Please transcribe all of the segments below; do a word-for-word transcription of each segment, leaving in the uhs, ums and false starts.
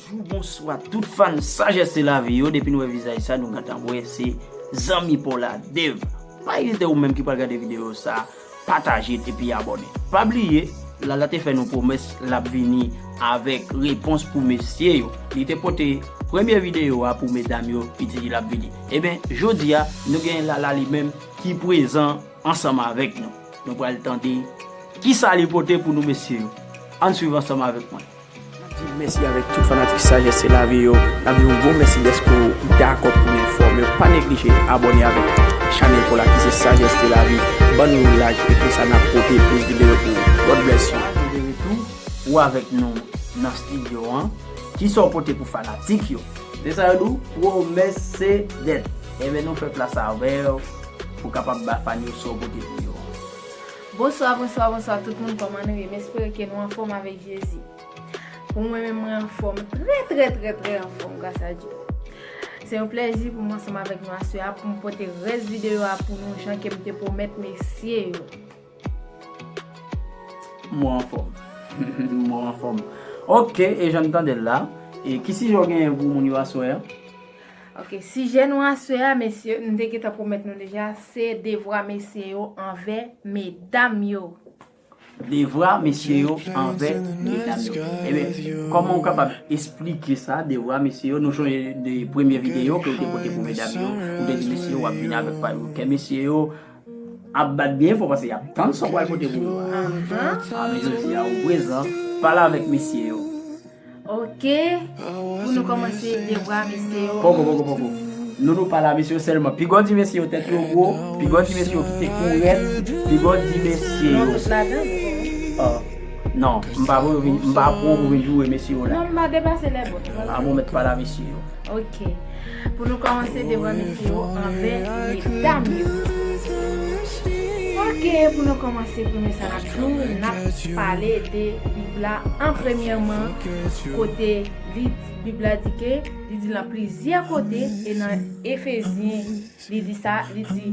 Tou bonswa tout fan Sagesse de la Vie yo, depi nou wè vizaj sa nou gentan wè se zanmi pa w la Dave. Pa ezite ou menm ki pral gade videyo sa, pataje epi abòne. Pa bliye, Lala te fè nou pwomès l ap vini avèk repons pou mesye yo. Li te pote premye videyo a pou medam yo, li te di l ap vini. Ebyen, jodi a, nou gen Lala li menm ki prezan ansanm avèk nou. Nou pral tande kisa li pote pou nou mesye yo. Ann swiv ansanm avèk mwen. N ap di mèsi avèk tout fanatik Sagesse de la Vie yo. N ap di w yon gwo mèsi dèske w dakò pou nou fòme. Pa neglije abòne avèk chanèl pa w la ki se Sagesse de la Vie. Ban nou yon like, epi sa n ap pote plis videyo pou ou. God bless you. Ou avèk nou nan estidyo an. Kisa w pote pou fanatik yo? Se sa yo di w, pwomès se dèt. Ebyen, nou fè plas avè w pou w kapab ba fan yo sa w pote pou yo. Bonswa, bonswa, bonswa tout moun, kòman nou ye? M espere ke nou anfòm avèk Jezi. Pou mwen menm, mwen anfòm, trè, trè, trè, trè anfòm, gras a Dye. Se yon plèzi pou mwen ansanm avèk nou aswè a, pou m pote rès videyo a pou nou, jan ke m te pwomèt mesye yo. Mwen anfòm. Mwen anfòm. Ok, e jan n tande l la, e ki sijè w genyen pou moun yo aswè a? Ok, sijè nou aswè a, mesye, m te gentan pwomèt nou deja, se devwa mesye yo anvè medam yo. Devwa mesye yo anvè medam yo. Ebyen, kòman w kapab esplike sa, devwa mesye yo? Nou sonje de premye videyo ke w te pote pou medam yo, ou te di mesye yo w ap vini avèk pa yo. Kè mesye yo ap bat byen fò paske y ap tann sa w pral pote pou yo a. Ahan. A, men jodi a, ou prezan, pale avèk mesye yo. Ok. Pou nou kòmanse devwa mesye yo. Poko, poko, poko. Nou, nou pale a mesye yo sèlman. Piga w di mesye yo tèt yo gwo, piga w di mesye yo kite kourèt, piga w di mesye yo. Non, tout ladan. Ah, non, m pa pou yo vin, m pa pou yo vin joure mesye yo la. Non, m pa depase lè bon. Ah, bon, mèt pale a mesye yo. Ok. Pou nou kòmanse devwa mesye yo anvè medam yo. Ok, pou nou kòmanse, premye sa n ap di w, n ap pale de Bib la an premyèman, kote li, Bib la di ke, li di nan plizyè kote, e nan Efezyen, li di sa, li di,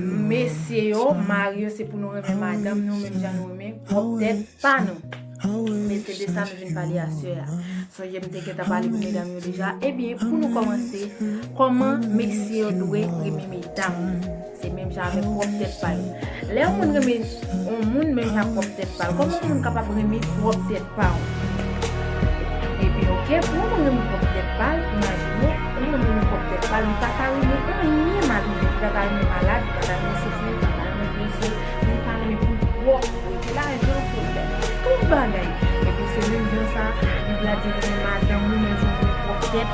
mesye yo, mari yo, se pou nou renmen madanm nou, menm jan nou renmen pwòp tèt pa nou. Men se de sa nou vin pale aswè a. Sonje m te gentan pale pou medam yo deja. Ebyen, pou nou kòmanse, kòman mesye yo dwe renmen medam yo? Se menm jan avèk pwòp tèt pa yo. Lè yon moun renmen yon moun menm jan ak pwòp tèt pa l, kòman yon moun kapab renmen pwòp tèt pa w? Ebyen, ok, pou yon moun renmen pwòp tèt pa l, imajine w, yon moun renmen pwòp tèt pa l, li pa ka renmen anyen mal, li pa ka renmen malad, li pa ka renmen soufri, li pa ka renmen blese, li pa renmen pou pwòp. Epi la, jan w fè tout bagay. Epi se menm jan sa, Bib la di renmen madanm ou menm jan w renmen pwòp tèt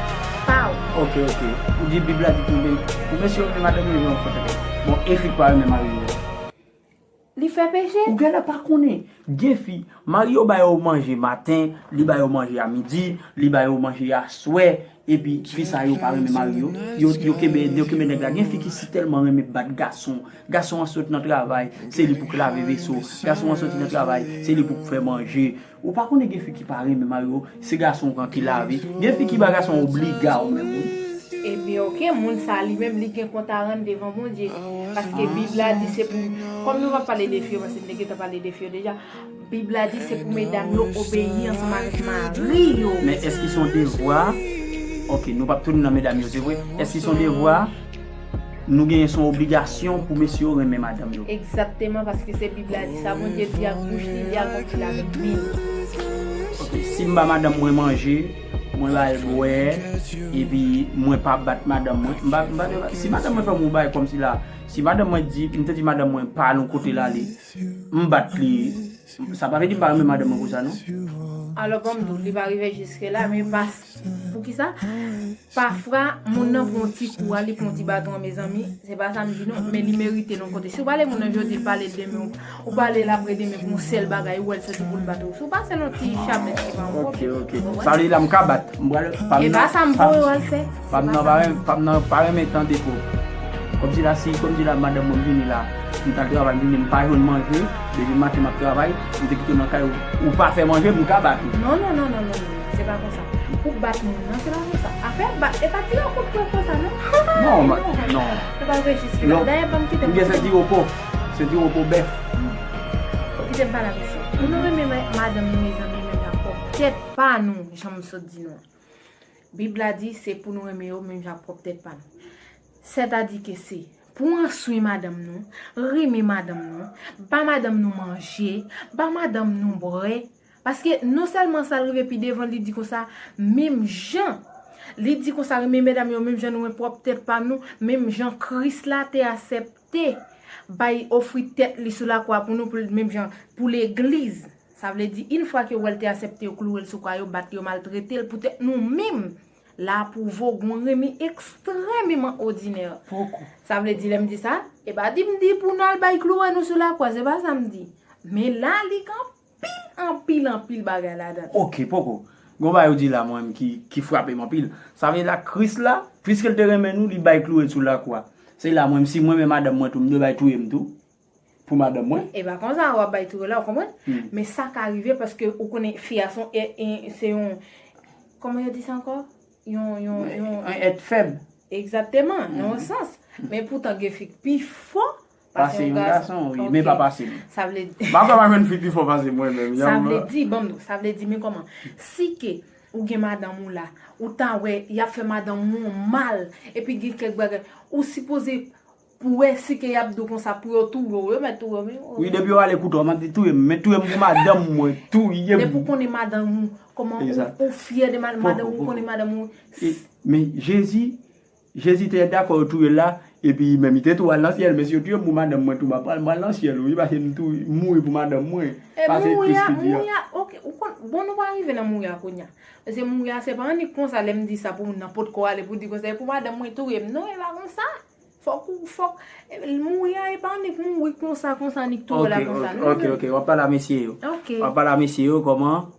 pa w. Ok, ok. Ou di Bib la di pou men, pou mesye yo renmen madanm yo jan yo pwòp tèt yo. Bon, e fi k pa renmen mari yo? Li fè peche. Ou genlè pa konnen. Gen fi, mari yo ba yo manje maten, li ba yo manje a midi, li ba yo manje aswè. Epi fi sa yo pa renmen mari yo. Yo, yo kenbe, yo kenbe nèg la. Gen fi ki si tèlman renmen bat gason. Gason an sot nan travay, se li pou k lave veso. Gason an soti nan travay, se li pou k fè manje. Ou pa konnen gen fi ki pa renmen mari yo, se gason an ki lave. Gen fi ki ba gason an obliga ou menm wi. Ebyen, ok, moun sa li menm, li gen kont a rann devan Bondye. Paske Bib la di se pou, kòm nou va pale de fi yo, paske m te gentan pale de fi yo deja. Bib la di se pou medam yo obeyi ansanm avèk mari yo. Men èske se yon devwa? Ok, nou p ap tounen nan medam yo, se vre. Èske se yon devwa nou genyen, se yon obligasyon pou mesye yo renmen madanm yo? Egzakteman, paske se Bib la di sa. Bondye di ak bouch li, li akonpli l avèk men l. Ok, si m ba madanm mwen manje, mwen ba l bwè, epi mwen pa bat madanm mwen, m pa, m pa, si madanm mwen fè m yon bagay kòmsi la, si madanm mwen di, m te di madanm mwen pa al yon kote l ale, m bat li. Sa pa vle di m pa renmen madanm mwen konsa, non. Alò, ban m di w, li pa rive jiske la, men pas, poukisa? Pafwa, moun nan pran yon ti kou a, li pran yon ti baton an, mezanmi, se pa sa m di non, men li merite l yon kote. Si w pale moun nan jodi, l pale l demen, ou pale l apre demen pou yon sèl bagay, ou wè l soti pou l bat ou. Si w pase l yon ti chabèt, se pa yon pwoblèm. Ok, ok. Ou konprann? Sa vle di la, m ka bat. M pral, pa m nan, pa m nan, pa m nan pa renmen, pa m nan pa renmen tande fo. Kòmsi la, si, kòmsi la, madanm mwen vini la, m t al travay, m vini, m pa jwenn manje, depi maten m ap travay, m te kite w nan kay ou, ou pa fè manje, m ka bat ou. Non, non, non, non, non, non, se pa konsa. Pou bat moun nan, se pa konsa. Afè bat, e pa tire kout pwen konsa, non. Non, ma-, non. Ou pa rejis la. Dayè, ban m kite m gen senti wopo. Senti wopo bèf. Kite m pale avèk sa. Pou nou renmen ma-, madanm nou, mezanmi, menm jan pwòp tèt pa nou, jan m sot di nou an. Bib la di se pou nou renmen yo menm jan ak pwòp tèt pa nou. Sètadi ke se pran swen madanm nou, renmen madanm nou, ba madanm nou manje, ba madanm nou bwè. Paske non sèlman sa, l rive pi devan, li di konsa, menm jan, li di konsa, renmen medam yo menm jan nou renmen pwòp tèt pa nou, menm jan Kris la te aksepte bay, ofri tèt li sou lakwa pou nou, pou, menm jan pou legliz. Sa vle di, yon fwa ke yo wè l te aksepte yo klouwe l sou kwa, yo bat li, yo maltrete l, poutèt nou menm, l apwouve w gon renmen ekstrèmeman òdinè. Poko. Sa vle di, lè m di sa, e pa di m di pou n al bay klouwe nou sou lakwa, se pa sa m di. Men la, li gen anpil, anpil, anpil bagay ladan l. Ok, poko. Gon bagay ou di la, mwen, ki, ki frape m anpil. Sa vle la, Kris la, piske l te renmen nou, li bay klouwe l sou lakwa. Se la, mwen, si mwen menm madanm mwen tou, m dwe bay touye m tou. Pou madanm mwen. E pa konsa w ap bay touye la, ou konprann? Hmm. Men sa ka rive paske ou konnen fi a se yon, e, e, se yon, kòman yo di sa ankò? Yon, yon, yon. Yon èt fèb. Egzakteman, nan yon sans. Men poutan gen fi k pi fò pase yon gason, wi, men pa pase m. Sa vle di. M pa kwè m ap jwenn fi pi fò pase mwen menm. Sa vle di, ban m di w, sa vle di, men kòman? Si ke ou gen madanm ou la, ou ta wè, y ap fè madanm ou mal, epi gen kèk bagay, ou sipoze pou wè si ke y ap di w konsa pou yo touye w, yo mèt touye w, men. Wi, depi yo ale koute w, m ap di touye m, men touye m pou madanm mwen, touye m. Depi w konnen madanm ou, kòman ou, ou fyè de ma-, madanm ou, konnen madanm ou. E, men Jezi, Jezi te dakò yo touye l la, epi menm li te tou al nan syèl, men si yo touye m pou madanm mwen tou, m ap pral, m pral nan syèl, wi, paske m tou, m mouri pou madanm mwen. E pase mouri a, Kris ki di a. Mouri a, ok, ou konn, bon, nou pa rive nan mouri a kounye a. Paske mouri a, se pa annik konsa, lè m di sa pou moun nan potko ale, pou di konsa, e pou madanm mwen touye m. Non, e pa konsa. Fòk ou, fòk, e, mouri a, e pa annik mouri konsa, konsa, annik touye w la konsa. Ok, ok, ok, w ap pale a mesye yo. Ok. W ap pale a mesye yo, kòman?